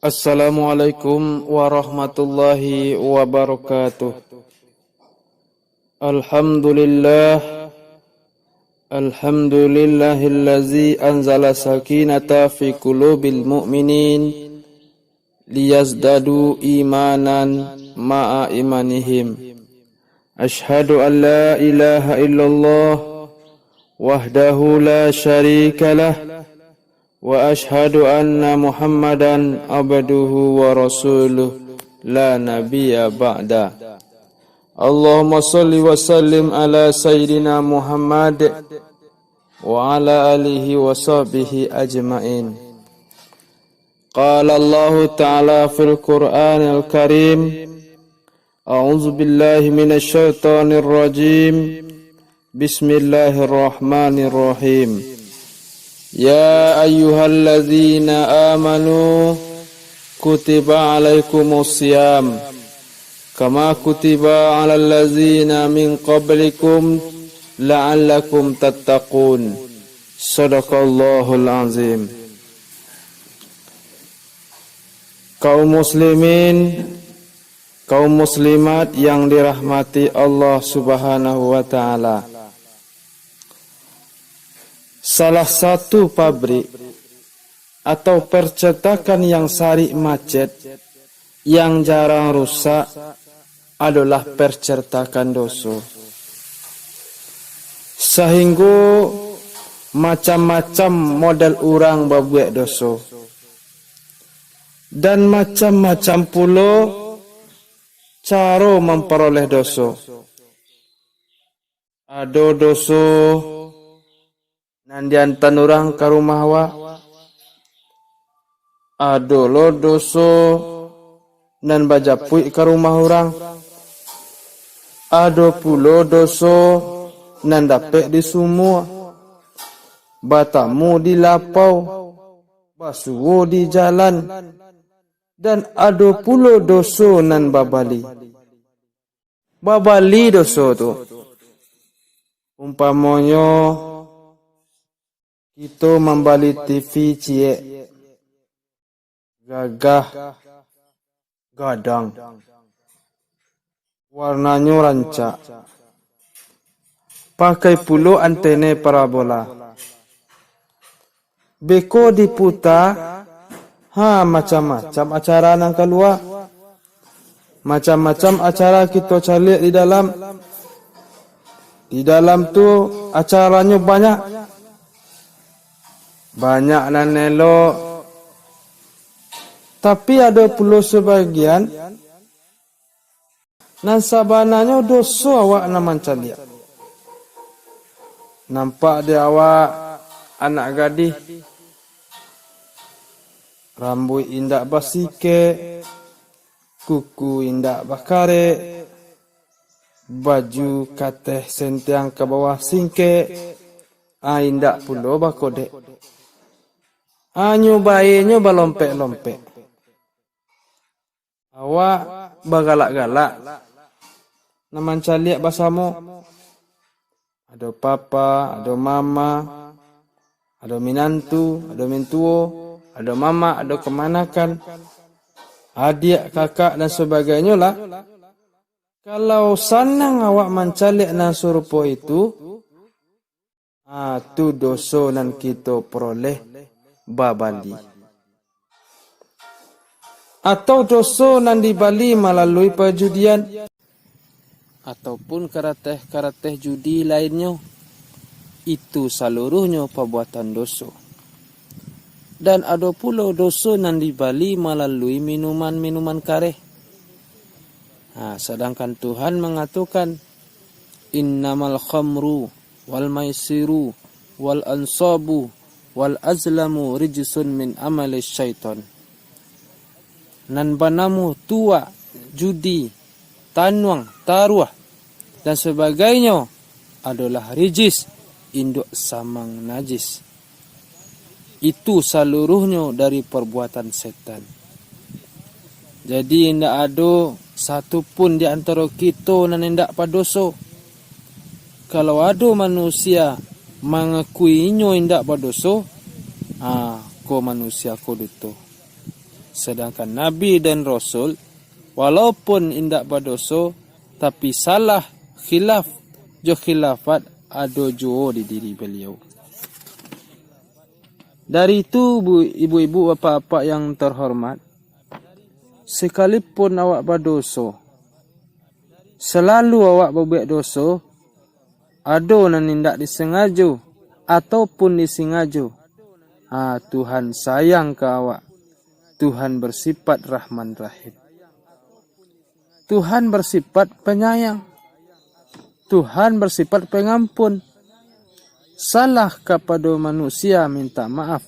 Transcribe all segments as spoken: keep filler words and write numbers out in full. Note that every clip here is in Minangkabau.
Assalamualaikum warahmatullahi wabarakatuh. Alhamdulillah. Alhamdulillahillazi anzala sakinata fi qulubil mu'minin liyazdadu imanan ma'a imanihim. Asyhadu an la ilaha illallah wahdahu la syarikalah, wa asyhadu anna Muhammadan abduhu wa rasuluh la nabiyya ba'da. Allahumma shalli wa sallim ala sayyidina Muhammad wa ala alihi wa sahbihi ajmain. Qala Allahu ta'ala fil Qur'anil Karim, a'udzu billahi minasy syaithanir rajim. Bismillahirrahmanirrahim. Ya ayyuhalladzina amanu kutiba alaikumus siyam kama kutiba alal ladzina min qablikum la'allakum tattaqun. Sadaqallahul azim. Kaum muslimin, kaum muslimat yang dirahmati Allah Subhanahu wa taala. Salah satu pabrik atau percetakan yang sarik macet, yang jarang rusak, adolah percetakan doso. Sahinggo macam-macam model urang babuek doso, dan macam-macam pulo caro mamparoleh doso. Ado doso nan diantan urang ka rumah awak. Ado lo doso nan bajapuik ka rumah urang. Ado pulo doso nan dapek di sumua, batamu di lapau, basuo di jalan, dan ado pulo doso nan babali. Babali doso tu. Umpamonyo, kito mambali T V ciek, gagah, gadang, warnanyo rancak, pakai pulo antene parabola. Beko diputa, ha, macam-macam acara nan kalua. Macam-macam acara kito caliak di dalam. Di dalam tu acaranyo banyak. Banyak nan elok. Tapi ado pulo sabagian nan sabananyo doso awak nan mancaliak. Nampak di awak anak gadih, rambuik indak basikek, kuku indak bakarek, baju kateh sentiang ka bawah singkek, a, indak pulo bakodek. Anyo baenyo balompek-lompek. Awak bagalak-galak, nan mancaliak basamo. Ado papa, ado mama, ado minantu, ado mintuo, ado mamak, ado kamanakan, adiak, kakak, dan sabagainyo lah. Kalau sanang awak mancaliak nan sarupo itu, ah, tu doso nan kito poroleh babali. Atau doso nan dibali malalui pajudian, ataupun karateh-karateh judi lainnyo, itu saluruhnyo pabuatan doso. Dan ado pulo doso nan dibali malalui minuman-minuman kareh. Ha, sadangkan Tuhan mangatokan, "Innamal khamru wal maisiru wal ansabu wal azlamu rijsun min amali syaiton." Nan banamo tuak, judi, tanuang, taruah, dan sabagainyo adolah rijis, induak samang najis. Itu saluruhnyo dari parbuatan setan. Jadi, indak ado satu pun di antaro kito nan indak badoso. Kalau ado manusia mangakui inyo indak badoso, ah, ko manusia ko duto. Sadangkan nabi dan rasul, walaupun indak badoso, tapi salah, khilaf, jo khilafat ado juo di diri baliau. Dari itu, bu-, ibu-ibu, bapak-bapak yang terhormat, sekalipun awak badoso, selalu awak babuek doso, ado nan indak disengajo ataupun disengajo, ha, Tuhan sayang ka awak. Tuhan bersifat Rahman Rahim. Tuhan bersifat penyayang. Tuhan bersifat pengampun. Salah kapado manusia minta maaf.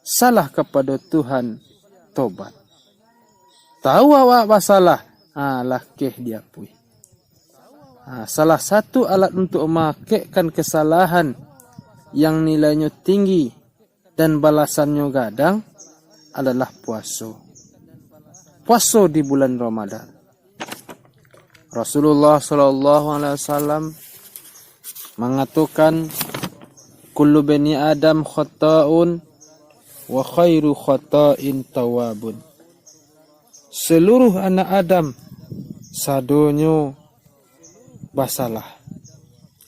Salah kapado Tuhan tobat. Tahu awak basalah, ha, lakeh diapuih. Ha, salah satu alat untuk mangakekkan kesalahan yang nilainyo tinggi dan balasannyo gadang adalah puaso. Puaso di bulan Ramadan. Rasulullah sallallahu alaihi wasallam mangatokan, "Kullu bani Adam khata'un, wa khairu khata'in tawabun." Seluruh anak Adam sadonyo basalah,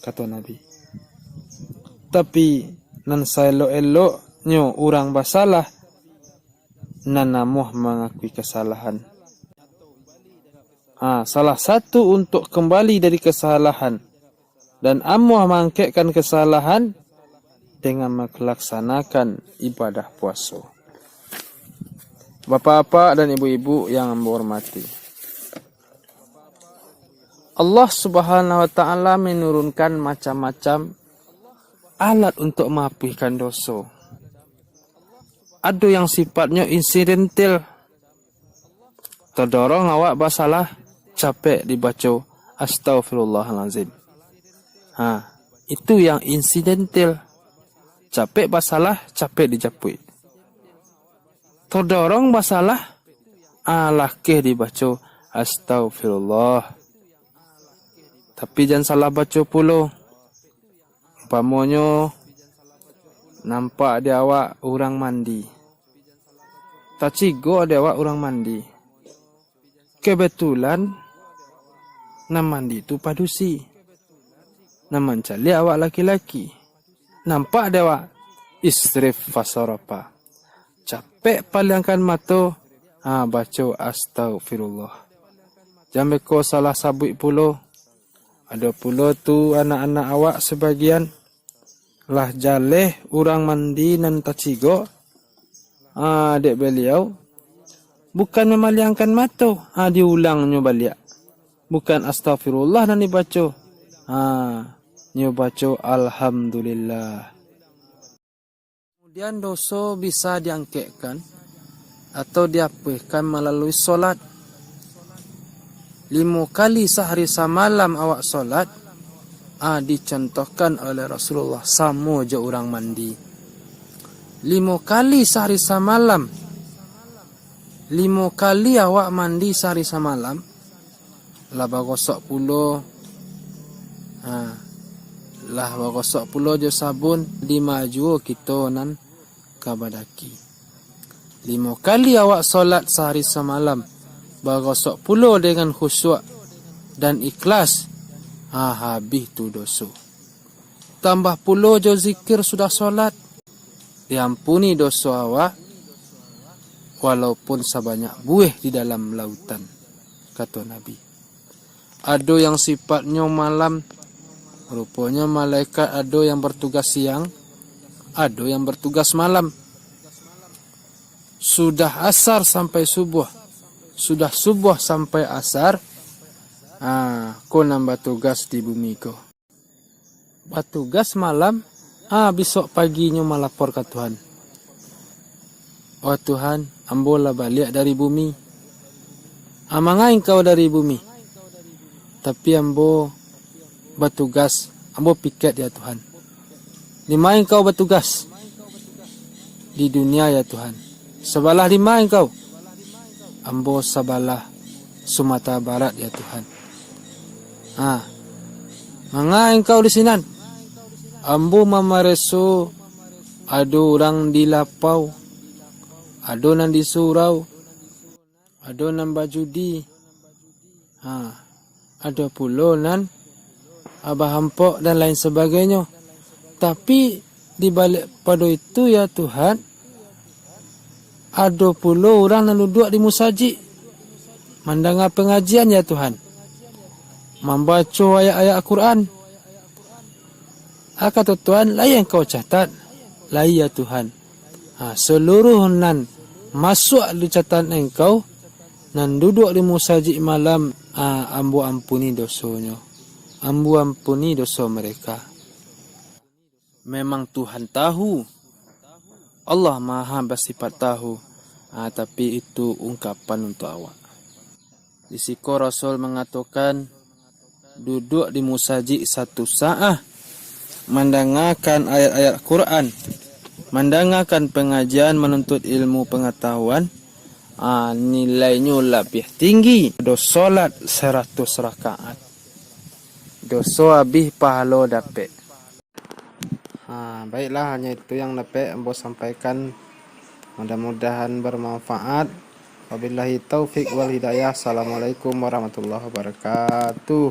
kato Nabi. Tapi, nan saelok-eloknyo urang basalah, nan amuah mangakui kasalahan. Ha, salah satu untuk kembali dari kesalahan dan amuah mangakekkan kesalahan dengan melaksanakan ibadah puaso. Bapak-bapak dan ibu-ibu yang ambo hormati, Allah Subhanahu wa Ta'ala menurunkan macam-macam alat untuk maapuihkan doso. Ado yang sifatnyo insidentil, tadorong awak basalah, capek dibaco, "Astagfirullahalazim." Ha, itu yang insidentil. Capek basalah, capek dijapuik. Tadorong basalah, ah, lakeh dibaco, "Astagfirullah." Tapi jan salah baco pulo. Umpamonyo, nampak di awak urang mandi. Tacigok di awak urang mandi. Kebetulan, nan mandi tu padusi. Nan mancaliak awak laki-laki. Nampak di awak, isrif fasorofa. Capek paliangkan mato, ha, baco astagfirullah. Jan beko salah sabuik pulo. Ado pulo tu anak-anak awak sabagian, lah jaleh urang mandi nan tacigok, ah, dek baliau, bukan mamaliangkan mato, ah, diulangnyo baliak. Bukan astagfirullah nan dibaco, ah, nyo baco alhamdulillah. Kemudian doso bisa diangkekkan atau diapuihkan malalui solat. Limo kali sahari samalam awak solat, ah, dicontohkan oleh Rasulullah samo jo urang mandi. Limo kali sahari samalam, limo kali awak mandi sahari samalam, lah bagosok pulo, ha, lah bagosok pulo jo sabun, dima juo kito nan ka badaki. Limo kali awak solat sahari samalam, bagosok pulo dengan khusyuk dan ikhlas, ha, habih tu doso. Tambah pulo jo zikir sudah solat, diampuni doso awak, walaupun sabanyak buih di dalam lautan, kato Nabi. Ado yang sifatnyo malam, ruponyo malaikat ado yang bertugas siang, ado yang bertugas malam. Sudah asar sampai subuh, sudah subuh sampai asar, ah, ko nan batugas di bumi ko. Batugas malam, ah, bisok paginyo malapor ka Tuhan. "Oh Tuhan, ambo lah baliak dari bumi." "Ah, mangae Engkau dari bumi?" "Tapi ambo batugas, ambo piket, ya Tuhan." "Di ma Engkau batugas?" "Di dunia, ya Tuhan." "Sabalah di ma Engkau?" "Ambo sabalah Sumatera Barat, ya Tuhan." "Ha, mangae Engkau di sinan?" "Ambo mamareso ado urang di Lapau, ado nan di Surau, ado nan bajudi, ha, ado pulo nan bahampok dan lain sabagainyo. Tapi, di baliak pado itu, ya Tuhan, ado pulo urang nan duduak di musajik, mandanga pangajian, ya Tuhan, mambaco ayat-ayat Al-Quran. A, kato Tuhan, lai Engkau catat, lai, ya Tuhan. Ha, saluruh nan masuak di catatan Engkau, nan duduak di musajik malam, a, Ambo ampuni dosonyo. Ambo ampuni doso mereka. Memang Tuhan tahu. Allah Maha basifat tahu, a, tapi itu ungkapan untuak awak. Di siko Rasul mangatokan, duduak di musajik satu sa'ah, mandangakan ayat-ayat Quran, mandangakan pangajian, manuntut ilmu pangatahuan, a, nilainyo labiah tinggi do solat saratus rakaat. Doso abih, pahalo dapek. Ha, baiklah, hanya itu yang dapek ambo sampaikan. Mudah-mudahan bermanfaat. Wabillahi taufik wal hidayah. Assalamualaikum warahmatullahi wabarakatuh.